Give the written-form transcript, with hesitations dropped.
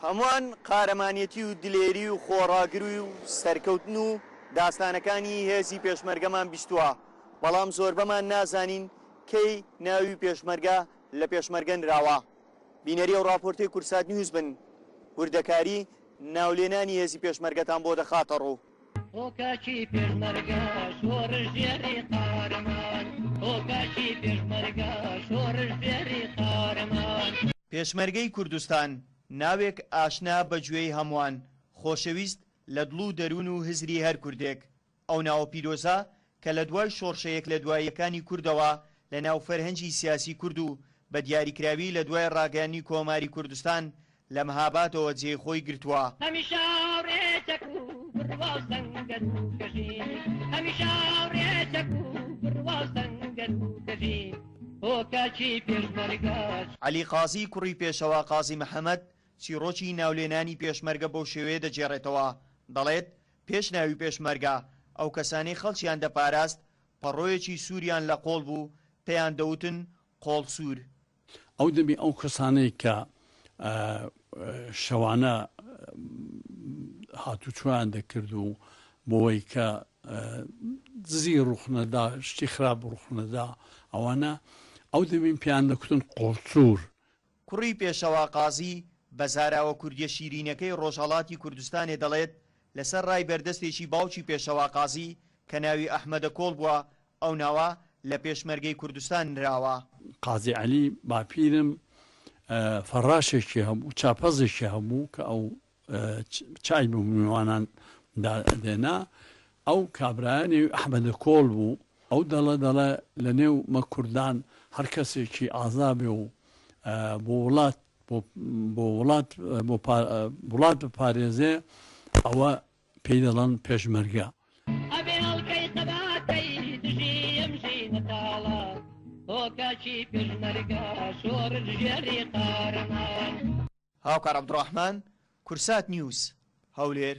هەمووان قارەمانێتی و دلێری و خۆڕاگری و سەرکەوتن و داستانەکانی هێزی پێشمەرگەمان بیستووە، بەڵام زۆربەمان نازانین کەی ناوی پێشمەرگە لە پێشمەرگە نراوە. بینەری ئەو ڕاپۆرتەی کوردسات نیوز بن، وردەکاری ناولێنانی هێزی پێشمەرگەتان بۆ دەخاتەڕوو. هۆ کاکی پێشمەرگە شۆڕشگێڕی قارەمان هۆ کاکی پێشمەرگە شۆڕشگێڕی قارەمان. پێشمەرگەی کوردستان، ناوێک ئاشنا بە گوێی هەمووان، خۆشەویست لە دڵ و دەروون و هزری هەر کوردێک. ئەو ناوە پیرۆزە کە لە دوای شۆڕشە یەک لە دواییەکانی کوردەوە لە ناو فەرهەنگی سیاسی کورد و بە دیاریکراوی لە دوای ڕاگەیاندنی کۆماری کوردستان لە مهابادەوە جێی خۆی گرتووە. هەمیشە هاوڕێ چەک و بڕوا و سەنگەر و کەژین هەمیشە هاوڕێ چەک و بڕوا و سەنگەر و کەژین هۆ کاکی پێشمەرگە. عەلی قازی کوڕی پێشەوا قازی محەمەد چیڕۆکی ناولێنانی پێشمەرگە بەو شێوەیە دەگێڕێتەوە، دەڵێت، پێش ناوی پێشمەرگە، ئەو کەسانەی خەڵکیان دەپاراست پەڕۆیەکی سووریان لە قۆڵ بوو، پێیان دەوتن قۆڵ سوور. ئەو دەمی ئەو کەسانەی کە شەوانە هاتوچۆیان دەکرد و بۆی کە دزی ڕوخنەدا شتی خراپ ڕوخنەدا ئەوانە ئەو دەمین پێیان دەکوتن قۆڵسوور. کوڕی پێشەوا قازی بە زاراوە کوردیە شیرینەکەی ڕۆژهەڵاتی کوردستانێ دەڵێت، لەسەر ڕای بەردەستێکی باوکی پێشەوا قازی کە ناوی ئەحمەدە کۆڵ بووە، ئەو ناوە لە پێشمەرگەی کوردستان نراوە. قازی عەلی باپیرم فەڕاشێکی هەبوو، چاپەزێکی هەبوو کە ئەو چای بۆ میوانان دادێنا، ئەو کابرایە نێوی ئەحمەدە کۆڵ بوو، ئەو دەڵە دەڵێ لە نێو مە کوردان هەر کەسێکی ئازا بێ و بۆ وڵات بۆ وڵات بۆ وڵات بپارێزێ ئەوە پێی دەڵێن پێشمەرگە. ئەبێ هەڵکەی خەباتەی دژی ئەم ژینە تاڵە هۆ کاکی پێشمەرگە شۆڕشگێڕی قارەمان. هاوکار عەبدوڕەحمان، کورسات نیوز، هەولێر.